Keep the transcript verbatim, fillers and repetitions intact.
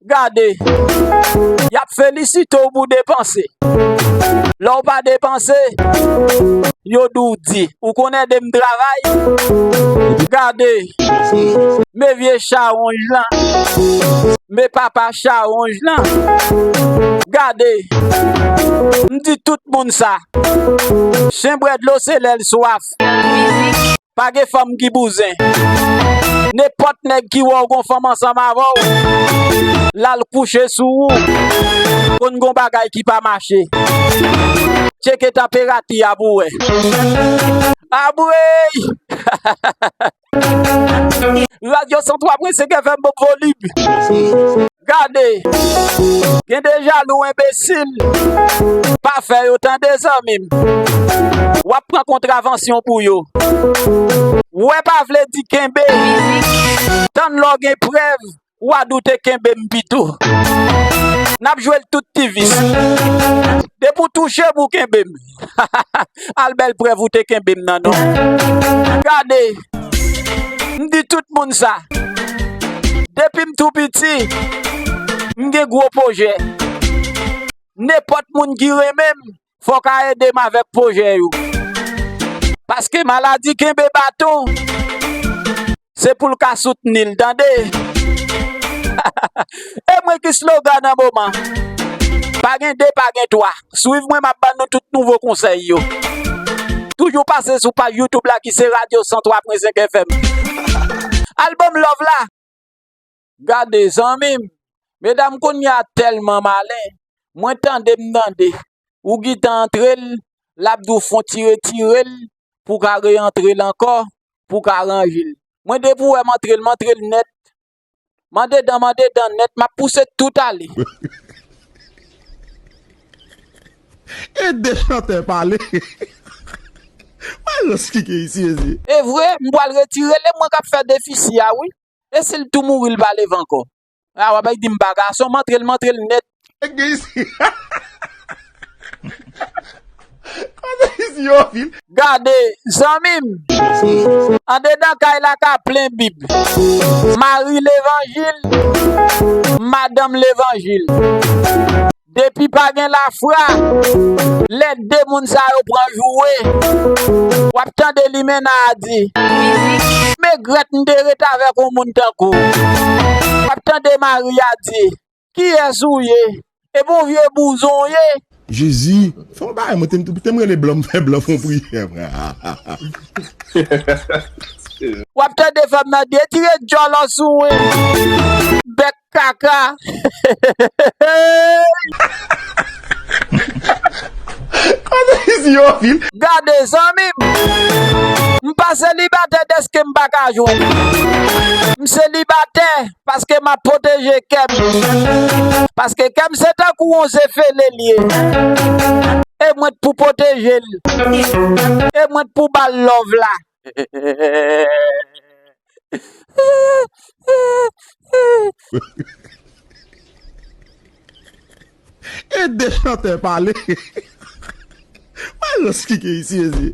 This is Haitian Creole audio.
Gade, y ap felisite w pou depanse. Lè w pa depanse, yo di w di. Ou konn ede m travay? Gade, men vye chawonj lan. Men papa chawonj lan. Gade, m di tout moun sa. Chen bwè dlo se lè l swaf. Pa gen fanm ki bouzen. Nenpòt nèg ki wè w gon fanm ansanm avè w, l al kouche sou ou, konn gon bagay ki pa mache. Tcheke tanperati a pou wè. Abwey! Radyo san twa pwen senk F M, bon volim. Gade, gen de jalou enbesil, pa fè yo tande, zanmi m. W ap pran kontravansyon pou yo. Wè pa vle di kenbe. Tann lè w gen prèv, w a doute, kenbe m pito. N ap jwe l tout ti vis. Depi w touche m, ou kenbe m. Al bèl prèv ou te kenbe m nan non. Gade, m di tout moun sa. Depi m tou piti, m gen gwo pwojè. Nenpòt moun ki renmen m, fòk a ede m avèk pwojè yo. Paske maladi kenbe baton, se pou l ka soutni l, tande. E mwen ki slogan nan moman. Pa gen de, pa gen twa. Swiv mwen, m ap ban nou tout nouvo konsèy yo. Toujou pase sou paj YouTube la ki se Radyo san twa pwen senk F M. Al ban m love la. Gade, zanmi m, medam kounye a tèlman malen. Mwen tande m tande. Ou gentan antre l, l ap di w fon ti retire l, pou w ka reyantre l ankò, pou w ka ranje l. Mwen depi w wè m antre l, m antre l nèt. M andedan, m andedan nèt, m ap pouse tout ale. E de chantè pale. Malans ki gen isi, mezye. E vre, m pral retire l, e mwen k ap fè defisi a, wi. E si l tou mouri, l pa leve ankò? A, w ap di m pa gason, m antre l, m antre l nèt. Nèg gen isi. Kote isi yo vin? Gade, zanmi m. Andedan kay la ka plen Bib. Mari levanjil, madanm levanjil. Depi pa gen lafwa, lè de moun sa yo pran joure, w ap tande limena a di, "Megrèt, m te ret avèk yon moun tankou w." W ap tande mari a di, "Kiyès ou ye? Epi yon vye bouzon w ye." Jezi, fè yon bagay, mwen te, te m rele blan, m fè blan fè yon priyè, frè. W ap tande fanm nan di, "Retire djòlò sou mwen. Bèk kaka." Kote isi yo vin? Gade, zanmi m. M pa selibatè dèske m pa ka jwenn. M selibatè paske m ap pwoteje kè m. Paske kè m se tankou yon ze fele l ye. E mwen t pou pwoteje l. E mwen t pou ba l love la. E de chantè pale. Malans ki gen isi, mezye.